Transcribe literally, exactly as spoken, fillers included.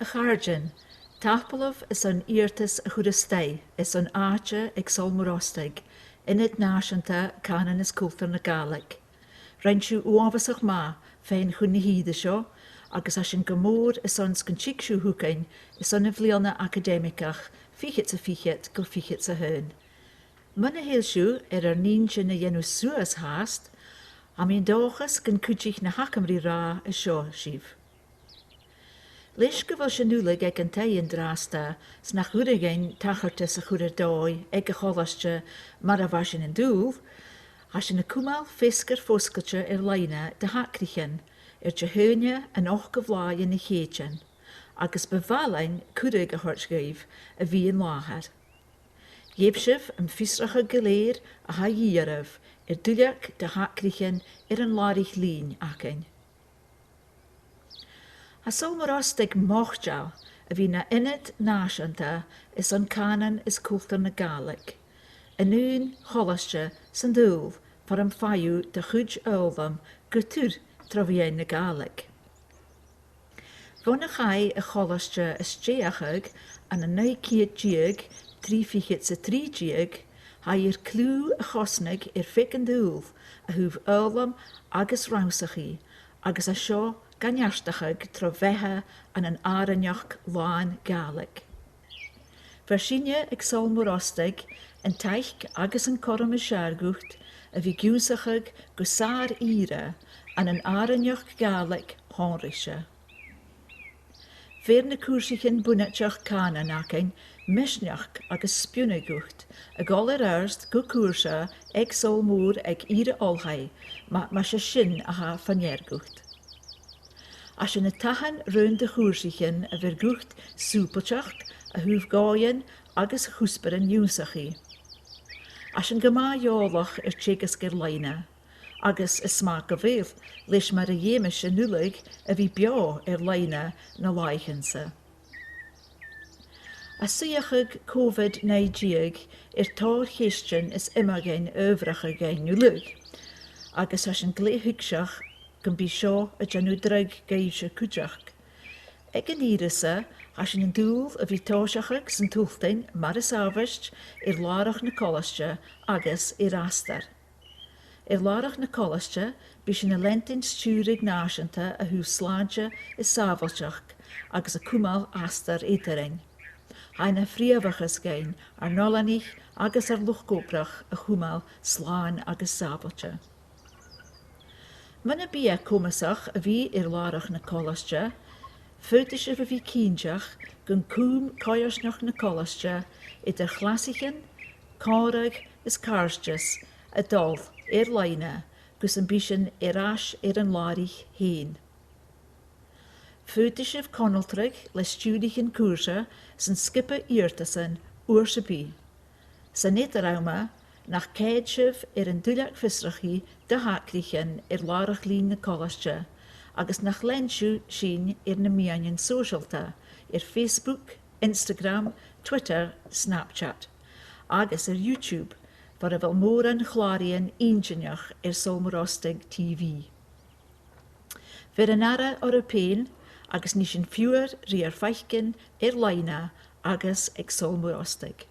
A chàirdean, tapadh leibh airson iarrtas a chur a-steach airson àite aig Sabhal Mòr Ostaig, Ionad Nàiseanta Cànain is Cultar na Gàidhlig. Rinn sibh uabhasach math faighinn chun na h-ìre seo, agus tha sinn gu mòr airson 's gun tig sibh thugainn airson a' bhliadhna acadaimigeach fichead 's a fichead gu fichead 's a h-aon. Mura h-eil sibh air ur n-inntinn a dhèanamh suas fhathast, tha mi an dòchas gun cuidich na h-agam ri ràdh an seo sibh. Leis gu bheil sinn uilig aig an taigh an-dràsta 's nach urrainn dhuinn tachartas a chur air dòigh aig a' cholaiste mar a bha sinn an dùil, tha sinn a' cumail feasgar fosgailte air-loidhne do thagraichean air Dihaoine an ochdamh latha dhen Chèitean, agus bu mhath leinn cuireadh a thoirt dhuibh a bhith an làthair. Gheibh sibh am fiosrachadh gu lèir a tha a dhìth oirbh air duilleag de thagraichean air an làraich-lìn againn. Tha Sabhal Mòr Ostaig moiteil a bhith na ionad nàiseanta airson cànan is cultar na Gàidhlig, an aon cholaiste san t-saoghal far am faigh thu do chuid fhoghlam gu tur tro mheadhan na Gàidhlig. Bhon a chaidh a' cholaiste a stèidheachadh ann an naoi ceud deug trì fichead 's a trì deug, tha i air cliù a chosnadh air feadh an t-saoghail a thaobh fhoghlam agus rannsachaidh, agus tha seo ga neartachadh tro bheatha ann an àrainneachd làn Ghàidhlig. Bheir sinne aig Sabhal Mòr Ostaig an taic agus an cothrom as fheàrr dhut a bhith ag ionnsachadh gu sàr-ìre ann an àrainneachd Ghàidhlig shònraichte. Bheir na cùrsaichean bunaiteach cànain againn misneachd agus spionnadh dhut, a' dol air adhart gu cùrsa aig Sabhal Mòr aig ìre oilthigh, ma, mas e sin a tha fa-near dhut. Tha sinn a' tabhann raon de chùrsaichean a bheir dhut sùbailteachd a thaobh dhòighean agus chuspairean ionnsachaidh. Tha sinn gu math eòlach air teagasg air-loidhne, agus is math gu bheil, leis mar a dh'fheumas sinn uilig a bhith beò air-loidhne na làithean-sa. Tha suidheachadh Covid naoi deug air tòrr cheistean is iomaghainn adhbharachadh dhuinn uilig, agus tha sinn glè thuigseach gum bi seo a' dèanamh dragh dhuibhse cuideachd. Aig an ìre-sa, tha sinn an dùil a bhith tòiseachadh san t-Sultain mar as àbhaist air làrach na colaiste agus air astar. Air làrach na colaiste, bidh sinn a' leantainn stiùireadh nàiseanta a thaobh slàinte is sàbhailteachd agus a' cumail astar eadarainn. Tha e na phrìomhachas dhuinn ar n-oileanaich agus ar luchd-obrach a chumail slàn agus sàbhailte. Mura bi e comasach a bhith air làrach na colaiste, faodaidh sibh a bhith cinnteach gun cùm coimhearsnachd na colaiste eadar chlasaichean, còmhradh is càirdeas a' dol air-loidhne gus am bi sinn air ais air an làraich fhèin. Faodaidh sibh conaltradh le stiùirichean cùrsa 's an sgioba iarrtasan uair sam bith. San eadar-àm, nach càit sibh air an duilleag fiosrachaidh do thagraichean air làrach-lìn na colaiste, agus nach lean sibh sinn air na meadhanan sòisealta, air Facebook, Instagram, Twitter, Snapchat, agus air YouTube, far a bheil mòran chlàraidhean inntinneach air Sabhal Mòr Ostaig T V. Bheir an aire oirbh fhèin, agus nì sinn fiughair ri ur faicinn air-loidhne agus aig Sabhal Mòr Ostaig.